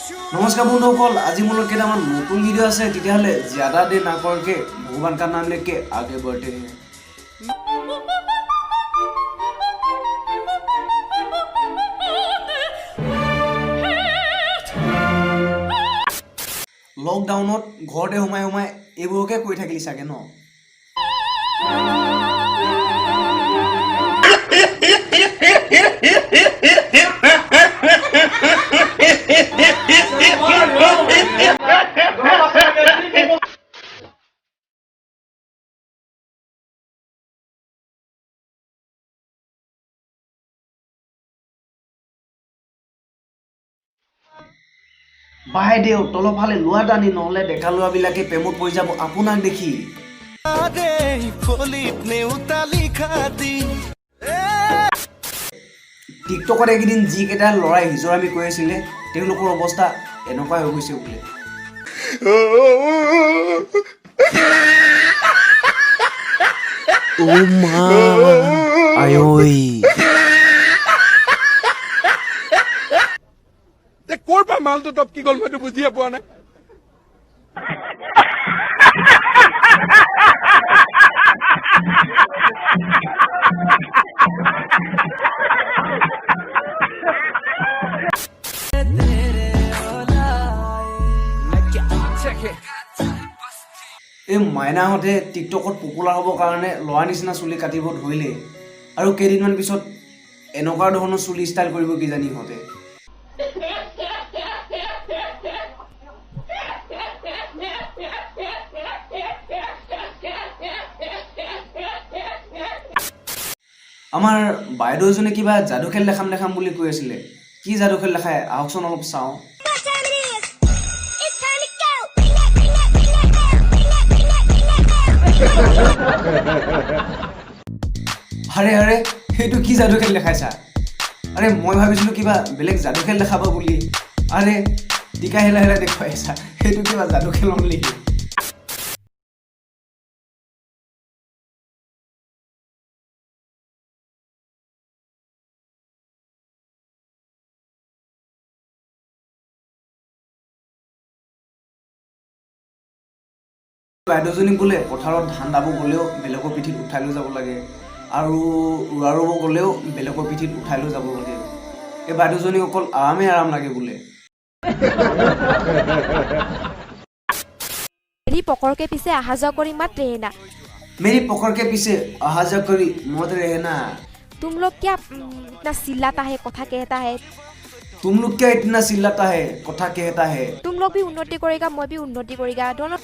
নমস্কাৰ বন্ধুসকল, আজি মোৰ লগত কেইটামান নতুন ভিডিঅ' আছে। তেতিয়াহ'লে জ্যাদা देर ना करके भगवान का नाम लेके आगे बढ़ते हैं। লকডাউনত ঘৰতে সোমাই সোমাই এইবোৰকে কৰি থাকিলি চাগে ন? বাইদেউ, তলফালে লোৱা টানি, নহ'লে ডেকা ল'ৰাবিলাকে প্ৰেমত পৰি যাব আপোনাক দেখি। ফলিত নেউতা লিখা দি। টিকটকত এইকেইদিন যিকেইটা ল'ৰাই হিজৰামি কৰি আছিলে, তেওঁলোকৰ অৱস্থা এনেকুৱা হৈ গৈছে বোলে। অ' মা, আঐ। ক'ৰ পৰা মালটো টপকি গ'ল, মইতো বুজিয়ে পোৱা নাই। এই মাইনাহঁতে টিকটকত পপুলাৰ হ'বৰ কাৰণে ল'ৰা নিচিনা চুলি কাটিব ধৰিলে আৰু কেইদিনমান পিছত এনেকুৱা ধৰণৰ চুলি ষ্টাইল কৰিব কিজানি ইহঁতে। আমাৰ বাইদেউ এজনে কিবা যাদু খেল দেখাম দেখাম বুলি কৈ আছিলে। কি যাদু খেল দেখায়, আহকচোন অলপ চাওঁ। What time it is? It's time to go. Ring that, ring that, ring that bell. Ring that, ring that, ring that bell. আৰে আৰে, সেইটো কি যাদু খেল দেখাইছা? আৰে, মই ভাবিছিলোঁ কিবা বেলেগ যাদু খেল দেখাব বুলি। আৰে, টিকা হিলাই হিলাই দেখুৱাইছা, সেইটো কিবা যাদু খেল হ'ল নেকি? বাইদেউজনী বোলে পথাৰত ধান দাব গ'লেও বেলেগৰ পিঠিত উঠাই লৈ যাব লাগে আৰু ৰোৱা ৰুব গ'লেও বেলেগৰ পিঠিত উঠাই লৈ যাব লাগে। এই বাইদেউজনীক অকল আৰামেই আৰাম লাগে বোলে। मेरी पकड़ के पीछे आहा जा करी मत रहना। मेरी पकड़ के पीछे आहा जा करी मत रहना। तुम लोग क्या इतना चिल्लाता है, কথা कहता है? तुम लोग क्या इतना चिल्लाता है, কথা कहता है? तुम लोग भी उन्नति करेगा, मैं भी उन्नति करेगा, दोनों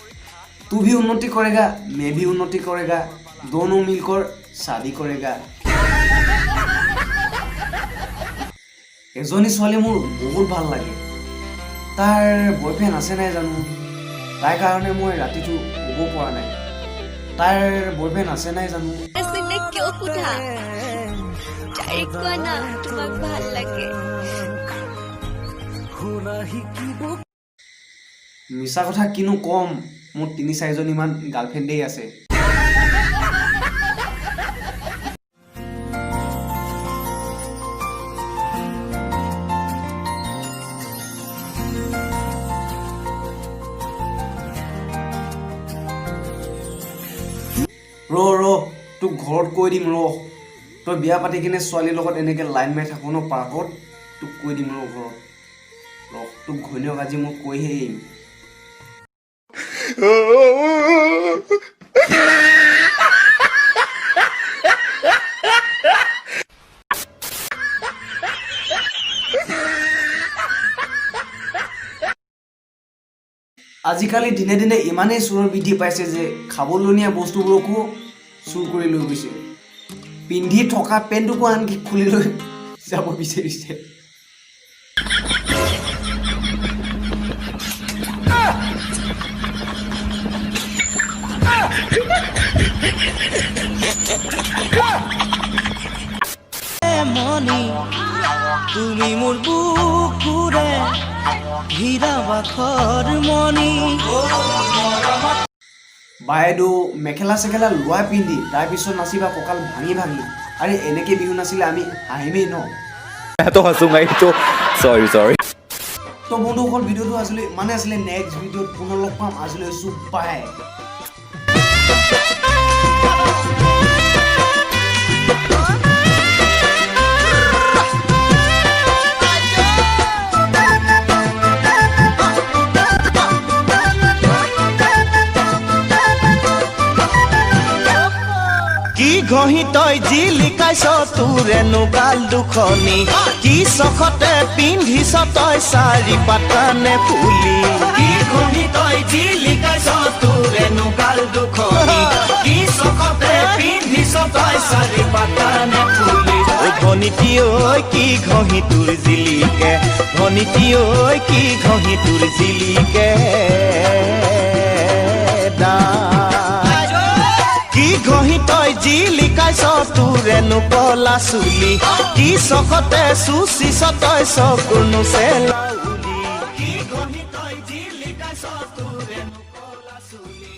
तू भी उन्नति करेगा, मैं भी उन्नति करेगा, दोनों मिलकर शादी करेगा। এজনী ছোৱালী মোৰ বহুত ভাল লাগে। তাৰ বয়ফ্ৰেণ্ড আছে নাই জানো। তাইৰ কাৰণে মই ৰাতিটো শুব পৰা নাই। তাইৰ বয়ফ্ৰেণ্ড আছে নাই জানো। আছিলে কিয় সোধা? ডাইৰেক্ট কোৱা না, তোমাক ভাল লাগে। মিছা কথা কিনো ক'ম, মোৰ তিনি চাৰিজনীমান গাৰ্লফ্ৰেণ্ডেই আছে। ৰ ৰ, তোক ঘৰত কৈ দিম ৰ। তই বিয়া পাতি কিনে ছোৱালীৰ লগত এনেকৈ লাইন মাৰি থাক ন পাৰ্কত, তোক কৈ দিম ৰ ঘৰত। ৰ, তোক ঘৈণীয়েক আজি মই কৈহে এৰিম। আজিকালি দিনে দিনে ইমানেই চোৰৰ বৃদ্ধি পাইছে যে খাবলনীয়া বস্তুবোৰকো চুৰ কৰি লৈ গৈছে। পিন্ধি থকা পেণ্টটোকো আনকি খুলি লৈ যাব বিচাৰিছে। মনি, তুমি মোৰ বুকুৰে হীৰা বাখৰ মণি। বাইদেউ, মেখেলা চেখেলা লোৱা পিন্ধি তাৰপিছত নাচিবা কঁকাল ভাঙি ভাঙি। আৰে, এনেকৈ বিহু নাচিলে আমি হাঁহিমেই ন? मैं तो हंसूंगा ही तो, सॉरी सॉरी। তো বন্ধুসকল, ভিডিঅ'টো আজিলৈ মানে আছিলে। নেক্সট ভিডিঅ'ত পুনৰ লগ পাম। আজিলৈ আছোঁ, বাই। কি ঘঁহি তই জিলিকাইছ তোৰেনো গাল দুখনি? কি চখতে পিন্ধিছ তই চাৰি পাতানে ফুলি? কি ঘঁহি তই জিলিকাইছ তোৰেনো গাল দুখনি? কি চখতে পিন্ধিছ তই চাৰি পাতানে ফুলি? ঐ ভনীটি ঐ, কি ঘঁহি তোৰ জিলিকে? ভনীটি ঐ, কি ঘঁহি তোৰ জিলিকে দা? কি ঘঁহি তই জিলিকাইছ তোৰেনো কলা চুলি? কি চখতে চুচিছ তই চকুনো চেলাউৰি? কি ঘঁহি তই জিলিকাইছ তোৰেনো কলা চুলি?